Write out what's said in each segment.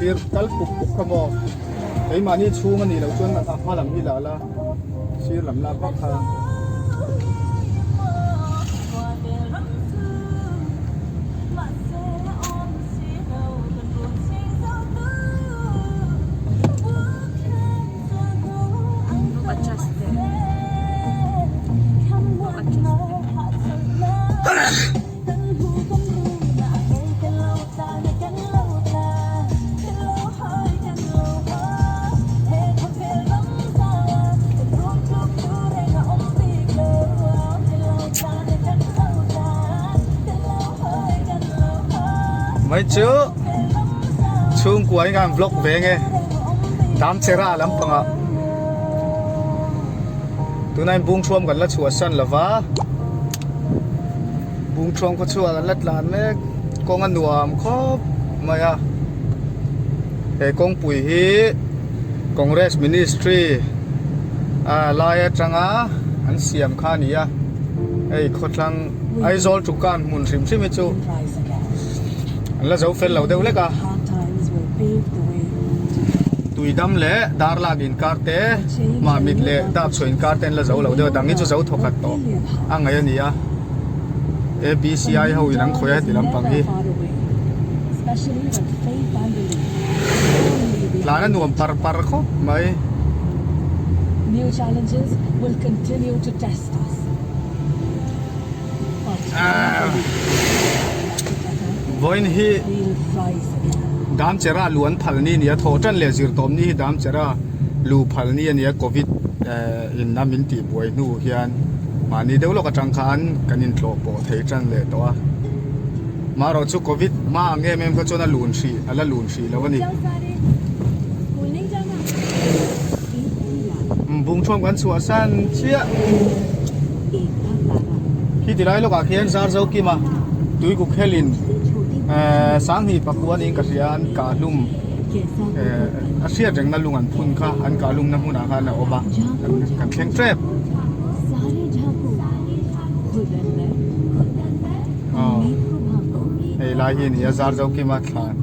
Sir kal puk puk kha maw? Keimahni chhung a nih loh chuan a hma lam hi la la, sir lam lak vak kha. Mai chu chhungkua in kan vlog ve nge Damchera lampangah tunah in bungthuam kan la chhuahsan lova. Bungṭhuam khaw chhuah kan la tlan mek kawng a nuam khawp mai a he kawngpui hi Congress ministry ah lai atanga an siam kha a ni a hei khawthlang Aizawl Tukan hmun hrim hrim hi chu an la zo fel lo deuh lek a Tuidam leh Darlak inkar te Mahmit leh Dapchhuah inkar te an la zo lo deuh a dang hi chu zo thawkhat tawh a ngaih a ni a ABCI ho in an khawih a heti lampang hi tlan a nuam par par khawp mai. Vawiin hi Damchera lu an phal ni a ni a, thawh tan leh zir tawp ni hi Damchera lu phal ni a ni a, Covid in a min tih buai hnu hian mahni deuh lawk atang khan kan intlawh pawh thei tan leh tawh a, marawh chu Covid hma ang em em kha chuan a lun hrih a la lun hrih lo a ni. Bungthuam kan chhuah san chiah. Khi ti lai lawkah khian Zarzo Kima Tuikuk helin eh Sanghnih pakua niin ka hria an kah hlum eh a hriat rengna lung an phun kha an kah hlumna hmunah khan a awm a kan thleng tep. Aw hei lai hi a ni a Zarzo Kima thlan.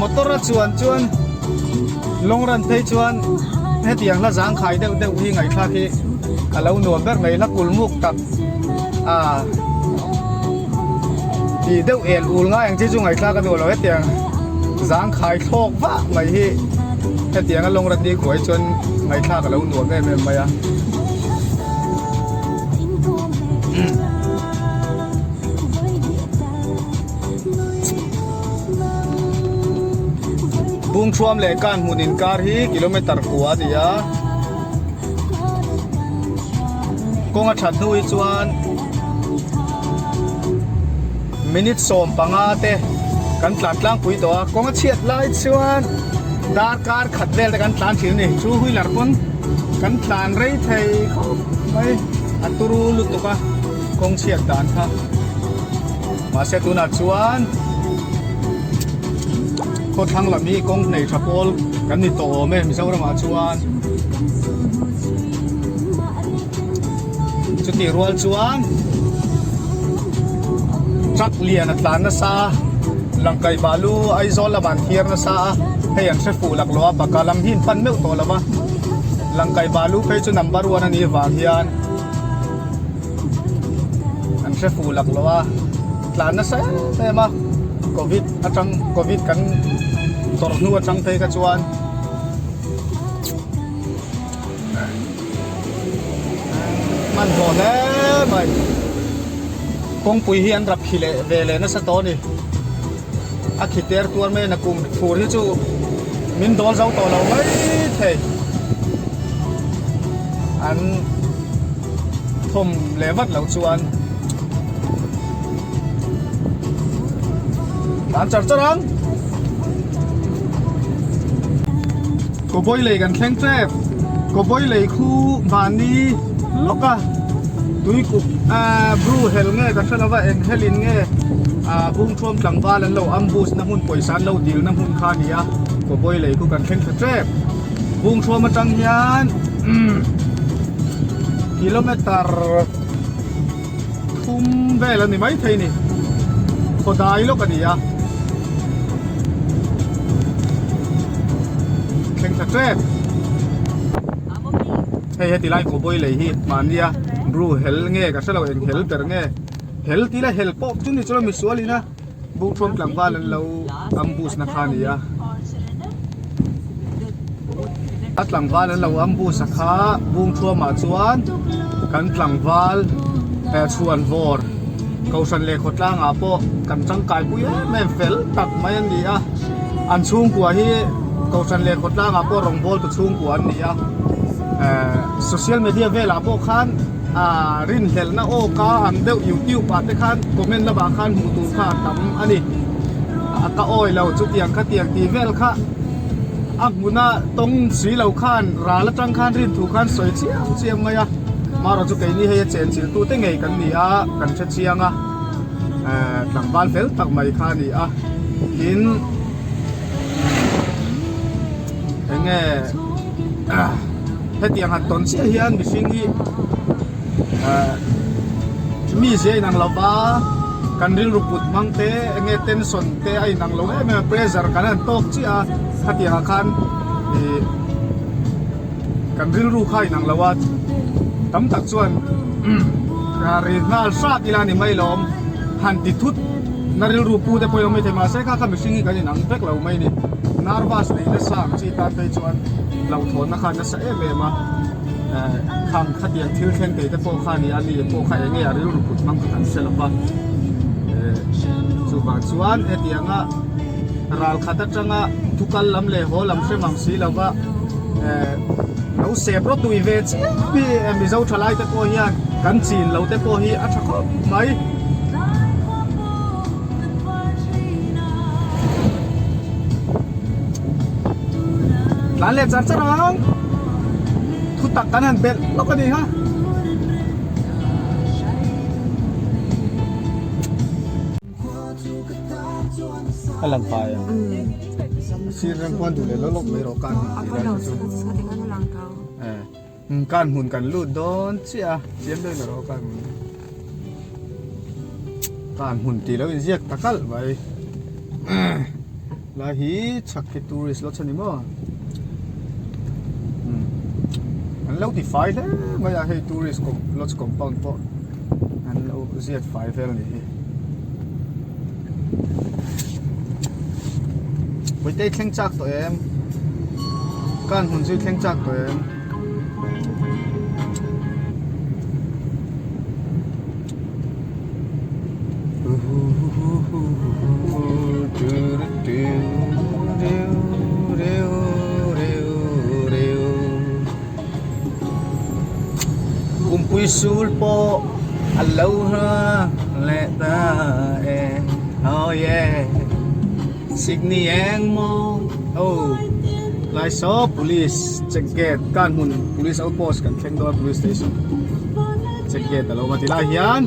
Motor a chuan chuan long run phei chuan hetiang hla zangkhai deuh deuh hi ngaihthlak hi a lo nuam ber mai hla kulmuk tak a tih deuh el ul ngai ang chi chu ngaihthlak a duh lo hetiang zangkhai thlawk vah mai hi hetiang a long run ni khuai chuan ngaihthlak a lo nuam em em mai a. Bungthuam leh Kanhmun inkar hi kilometer kua a ni a. Kawng a that hnu hi chuan minute 15 te kan tlan tlangpui tawh a kawng a chhiat lai chuan darkar khat vel te kan tlan thin a ni two wheeler pawn kan tlan rei thei khawp mai a turu lutuk a kawng chhiat dan kha mahse tunah chuan khawthlang lam hi kawng hnei tha pawl kan ni tawh awm e Mizoram ah chuan chutih rual chuan truck lian a tlan nasa a langkaih balu Aizawl lamah an thiar nasa a hei an hre fuh laklawh a baka lam hi an pan meuh tawh lo va langkaih balu phei chu number one a nih vang hian an hre fuh laklawh a tlan nasa em em a covid atang covid kan tawrh hnu atang phei kha chuan. Hmanhmawh hle mai. Kawngpui hi an rap khi leh ve leh nasa tawh a ni. A khi ter tuar mai a na kum fur hi chu min dawl zo tawh lo mai thei. An thawm leh vat loh chuan tlan char char ang. Kawbawi lei kan thleng tep kawbawi lei khu mahni lawk a tuikuk ahh bru hel nge ka hre lova eng helin nge Ah Bungthuam tlangval an lo ambush na hmun pawisa an lo dil na hmun kha a ni a, Kawbawi lei khu kan thleng thla tep. Bungthuam atang hian kilometer thum vel a ni maithei ni, khawdai lawk a ni a, thleng thla tep. Hei heti lai Kawbawi lei hi mahnia bru hel nge ka hrelo eng hel ber nge. Hel tih la hel pawh chu ni chuan misual ina Bukṭhuam tlangval an lo ambush na kha a ni a. A tlangval an lo ambush a kha Bungṭhuamah chuan kan tlangval eh chhuanvawr Kohhran leh khawtlangah pawh kan tangkai pui em em fel tak mai a ni a. An chhungkua hi Kohhran leh khawtlangah pawh rawngbawltu chhungkua an ni a. Eh social media velah pawh khan. Aaa rinhlelhna aw ka ang deuh youtube ah te khan comment lamah khan hmuh tur kha a tam a ni a ka awi lo chutiang khatiang tih vel kha a hmuna tawng si lo khan ral atang khan rin thu khan sawi chiam chiam mai a marawh chu keini hei a chenchilh tute ngei kan ni a kan hre chiang a ehh tlangval fel tak mai kha a ni a tin eng nge hetiang han tawn chiah hian mihring hi ah mi zia inang lo va kan rilru put hmang te enge tension te a inang lo em em a pressure kan han tawk chiah a khatiang ah khan ih kan rilru kha a inang lo a tam tak chuan ri nghal hrat ila ni mai lawm han ti thut na rilru pu te pawh hi awm maithei mahse kha kha mihring hi kan inang vek lo mai a ni nervous nei nasa ang chi tan phei chuan hlauhthawnna kha nasa em em a eh khang khatiang thil thleng thei te pawh kha a ni a ni pawh kha eng nge a rilru put hmang kha kan hre lo va eh chuvang chuan hetianga ral khat atanga thu kal lam leh haw lam hre mang si lo va eh lo sep rawt tui ve chiam hi Mizo thalai te pawh hian kan chin lo te pawh hi a tha khawp mai. Tlan leh char char ang thu tak kan han belh lawk a ni ha. A lang pai a sir rang khuan duh leh lawk lawk mai rawh kan hmun tih lai kha chu kan hmun kan lut dawn chiah a chiam deuhin a rawh kan hmun kan hmun tih lo inziak ta kalh mai lai hi chhak hi tourist lodge a ni maw an lo ti fai hle mai a hei tourist lodge compound pawh an lo ziat fai vel a nih hi. Puitei thleng chak tawh em? Kan hmun zui thleng chak tawh em? Kumpui sul pawh a lo ha leh ta e oh yeah Sydney eng maw oh lai saw police check gate kan hmun police outpost kan thleng dawn police station check gate a lo awm a tilai hian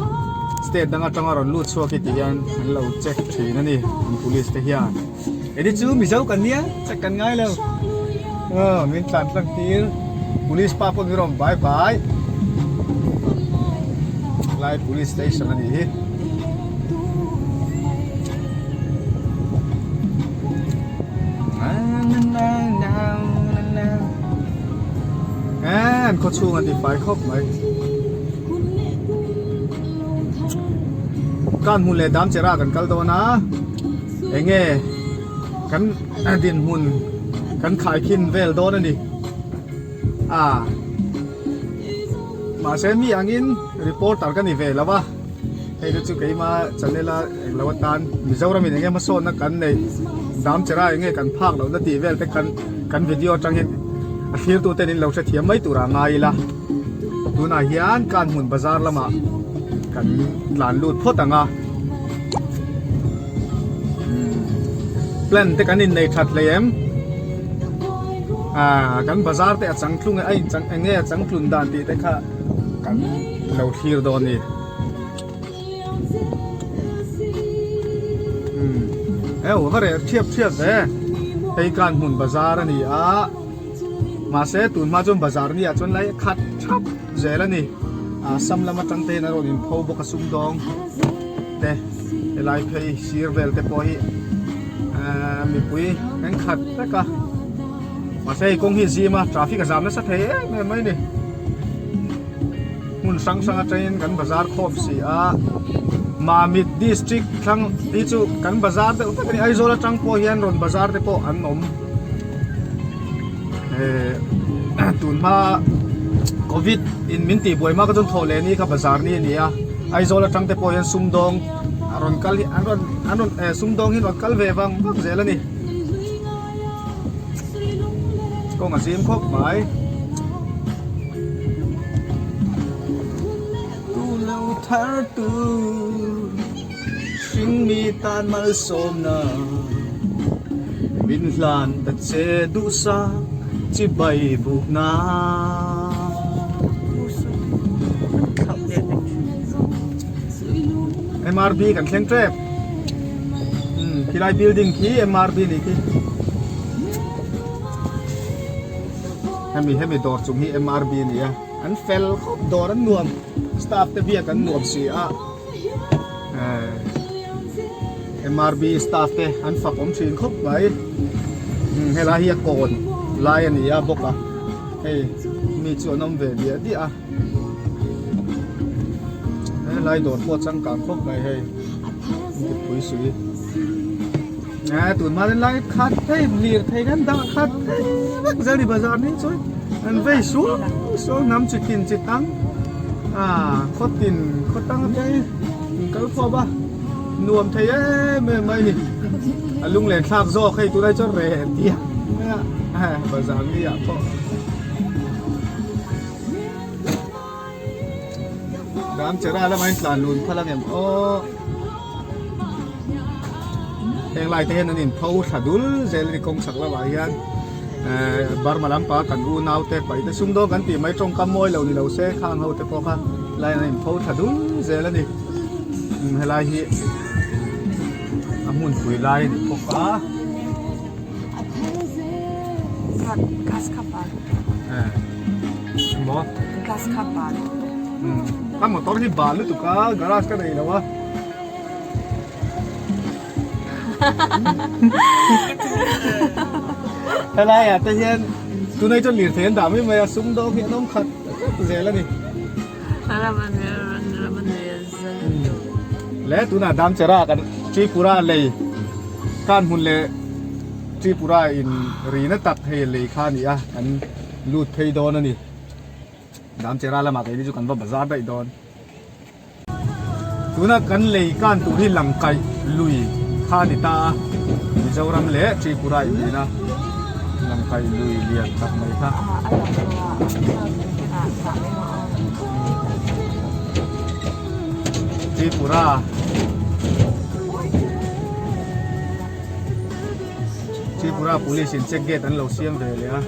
state dang atanga rawn lut chhuak hi ti hian an lo check thin a ni an police te hian. Edi chu Mizo kan nia check kan ngai lo aw min tlan tlang tir police pa pawh min rawn bai bai lai police station a nih hi an khaw chhung a ti fai khawp mai kan hmun leh dam chera kan kal dawn a. Eng nge kan dinhmun kan khaikhin vel dawn a ni a mahse mi angin reporter ka ni ve lo a hei te chu keima channel a englo atan Mizoram in enge hmasawnna kan neih dam chera enge kan phak lohna tih vel te khan kan video atang hian a thlir tu ten in lo hrethiam mai tur ah ngai ila tunah hian Kanhmun bazar lamah kan tlan lut phawt ang a. Plan te kan innei that hlei em ah kan bazar te a changtlung a in chang eng nge a changtlun dan tih te kha kan lo thlir dawn a ni. Umm eu va reh thiap thiap ve hei kan hmun bazar a ni a mahse tun hma chuan bazar ni ah chuan lai a khat thap zel a ni ah sam lam atang te hian a rawn in pho bawk a sumdawng te helai phei sir vel te pawh hi ahh mipui an khat vek a mahse hei kawng hi a zim a traffic a zam nasa thei em em mai a ni. Hmun hrang hrang atangin kan bazar khawm si a, Mamit district thlang hi chu kan bazar deuh vek a ni, Aizawl atang pawh hian rawn bazar te pawh an awm eh tun hma covid in min tih buai hma kha chuan thawh leh ni kha bazar ni a ni a, Aizawl atang te pawh hian sumdawng a rawn kal hi an rawn an rawn eh sumdawng hi an rawn kal ve vang vang zel a ni. Kawng a zim khawp mai. Tu lo thar tu hring mi tan malsawmna min hlan ta che duhsa chi bai bukna. MRB kan thleng tep. Umm khilai building khi MRB ni khi hemi hemi dawr chung hi MRB a ni a an fel khawp dawr an nuam staff te biak an nuam si a eh MRB staff te an fak awm thin khawp mai umm helai hi a kawn lai a ni a bawk a hei mi chu an awm ve diah diah a. Helai dawr pawh a changkang khawp mai hei mipui sui eh tun hma lai khat hei lir thei kan dah khat vek zel ni bazar ni chuan an vei suau suau hnam chi tin chi tang ah khaw tin khaw tang te an kal khawp a nuam thei em em mai ni a lunglen thlak zawk hei tunah chuan reh diak mai a bazar ni ah pawh. Ram chera lama in tlan lun phal angem aw heng lai te hian an in pho thla dul zel a ni kawng chhak lamah hian eh Burma lampang kan unau te paih te sumdawng kan tih mai tawngkam mawi lo ni lo se khang ho te pawh kha lai an in pho thla dul zel a ni helai hi a hmun pui lai a ni bawk a. Maw? Gas kha bal. Ka motor hi bal lutuk a, garage ka nei lo a. Helai ah te hian tunai chuan lirthei an dah mai mai a, sumdawng hi an awm khat zel a ni. Le tunah Damchera kan Tripura lei kan hmun leh Tripura in rina tak hei lei kha a ni a, kan lut phei dawn a ni. Damchera lamah keini chu kan va bazar daih dawn. Tuna kan lei kan tur hi Langkaih lui kha a ni ta a, Mizoram leh Tripura in rina Langkaih lui lian tak mai kha. Tripura. Tripura police in check gate an lo siam ve leh a.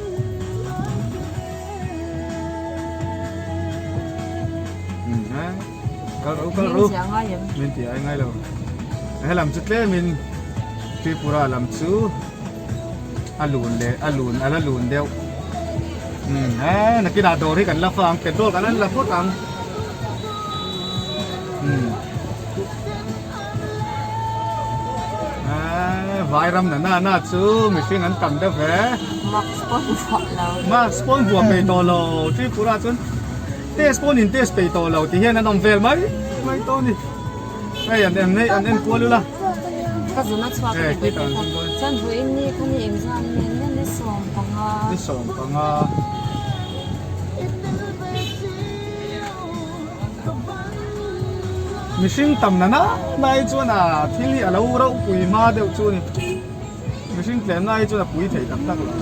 Kal ru kal ru. Min ti ai ngai lo. He lam chu tlemin Tripura lam chu a lun leh a lun a la lun deuh. Um he nakinah dawr hi kan la fa ang petrol kan an la phawt ang. Um. Vai ram na na na chu mihring an tam deuh hle. Mask pawn vuah lo. Mask pawn vuah peih tawh lo. Tripura chuan test pawn in test peih tawh lo ti hian an awm vel mai mai tawh a ni. Hei an en hei an en kual ula. Ka zun a chhuak a ni bawk a. Chuan vawiin ni kha ni engzah nge ni 15. Ni 15. Mihring tam na na hi chuan a thil hi a lo ropui hma deuh chu a ni. Mihring tlem na hi chuan a pui thei tak tak lo.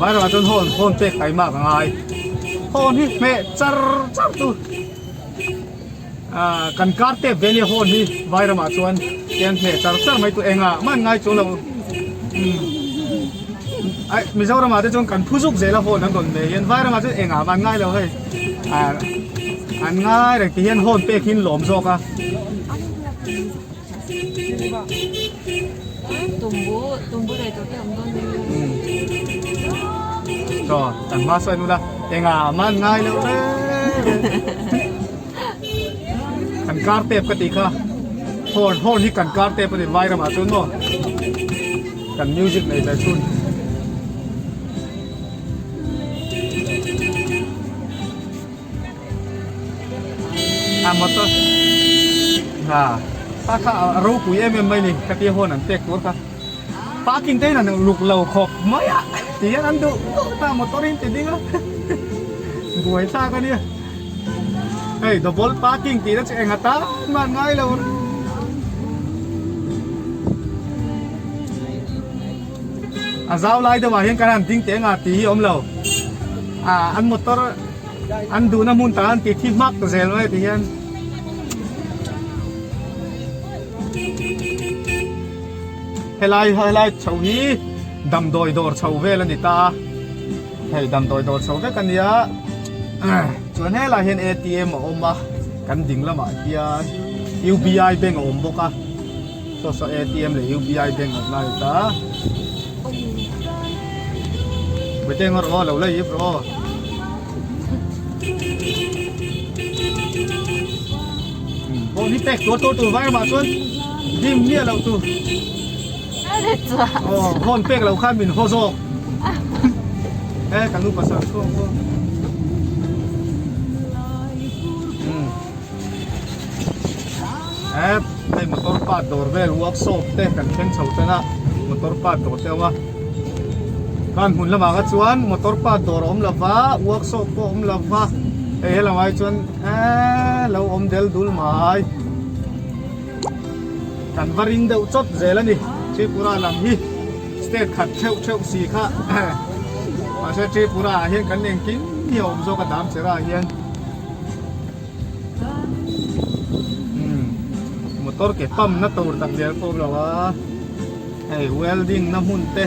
Vairamah chuan hawn hawn pek kai mak a ngai. Hawn hi hmeh char char tu. Ah kan kar tep ve nia hawn hi Vairamah chuan hian hmeh char char mai tu engah man ngai chu lo ai Mizoramah te chuan kan phu zuk zel a hawn an rawn nei hian Vairamah chuan engah man ngai lo hei ah. An ngai reng ti hian horn pek hi an lawm zawk a. Chaw kan hma sawi nula engah man ngai loh reng reng. Kan kar tep ka tih kha horn horn hi kan kar tep a ni vai ramah chuan maw kan music nei ve chhun. A motor ha kha kha a ropui em em mai ni ka tia horn an pek tur kha parking te in an luk lo khawp mai a ti hian an duh duh ta motor in ti ding a buai thlak a nia hei double parking tih na chu eng atan mah an ngai lo a zau lai deuh ah hian kan han ding teh anga tih hi a awm lo ah an motor an duhna hmun tah an ti thi hmak zel mai ti hian helai helai chho hi damdawi dawr chho vel a ni ta a hei damdawi dawr chho vek a nia chuan helai hian A_T_M a awm a kan ding lamah hian U_B_I bank a awm bawk a. Saw saw ATM leh UPI bank awm lai ta. Bete ngawr aw lo la ip rawh aw. Pawh hi pek tur tur tur vai mah chuan dim miah lo tu. Aw hawn pek lo khan min haw zawk. E kan nu pasal chhuak pawh. App hei motor part dawr vel workshop te kan thleng chho tan a motor part dawr te a awm a khan hmun lamah kha chuan motor part dawr a awm lo va workshop pawh a awm lo va hei helamah hi chuan eee lo awm del dul mai kan va ring deuh chawt zel a ni Tripura lam hi state khat theuh theuh si kha mahse Tripura ah hian kan engkim hi a awm zawk a dam cherah hian. Motor ke pump na tur tak zel pawh awm lo a hei welding na hmun te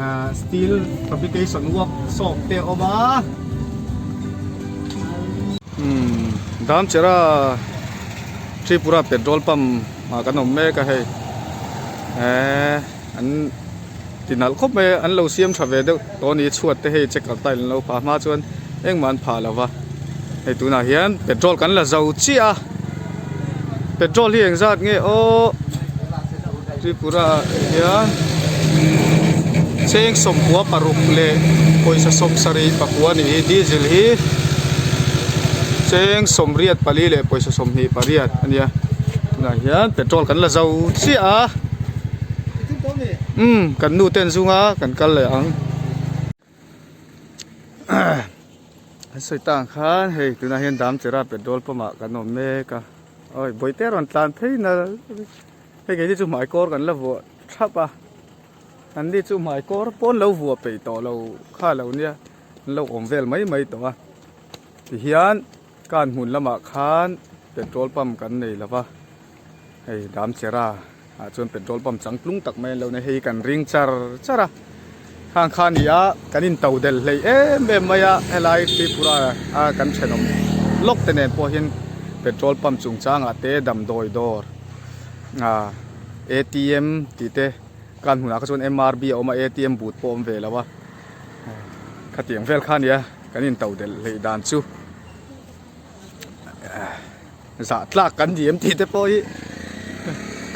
ah steel fabrication workshop te a awm a umm Damchera Tripura petrol pump ah kan awm mek a hei eee an Ti nalh khawp mai a, an lo siam tha ve deuh tawh a ni, chhuat te hei checker tile an lo phah hma chuan engmah an phah lo va, hei tunah hian petrol kan la zo chiah a, petrol hi engzat nge aw Tripura ah hian cheng sawmkua paruk leh pawisa sawmsarih pakua a ni hi diesel hi cheng sawmriat pali leh pawisa sawmhnih pariat a nia tunah hian petrol kan la zo chiah a. Umm kan nu ten zunga kan kal leh ang an sawi ta ang khan hei tunah hian Damchera petrol pump ah kan awm mek a awi bawihte a rawn tlan phei nal hei keini chu hmai kawr kan la vuah thap a an ni chu hmai kawr pawn lo vuah peih tawh lo kha lo nia an lo awm vel mai mai tawh a tihian kan hmun lamah khan petrol pump kan nei lo va. Hei Damchera ah chuan petrol pump changtlung tak mai an lo nei hei kan ring char char a khang kha ni a kan in to del hleih em em mai a helai Tripura a kan thenawm lawk te nen pawh hian petrol pump chungchang ah te damdawi dawr ah atm tih te kan hmunah kha chuan M_R_B a awm a atm but pawh a awm ve lo a khatiang vel kha a nia kan in to del hleih dan chu. Zah tlak kan ni em tih te pawh hi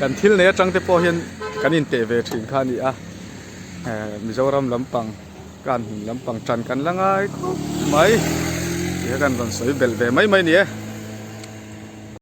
kan thil nei atang te pawh hian kan inteh ve thin kha a ni a Mizoram lampang kan hmun lampang tan kan la ngai khawp mai tih kha kan rawn sawi belh ve mai mai a ni e.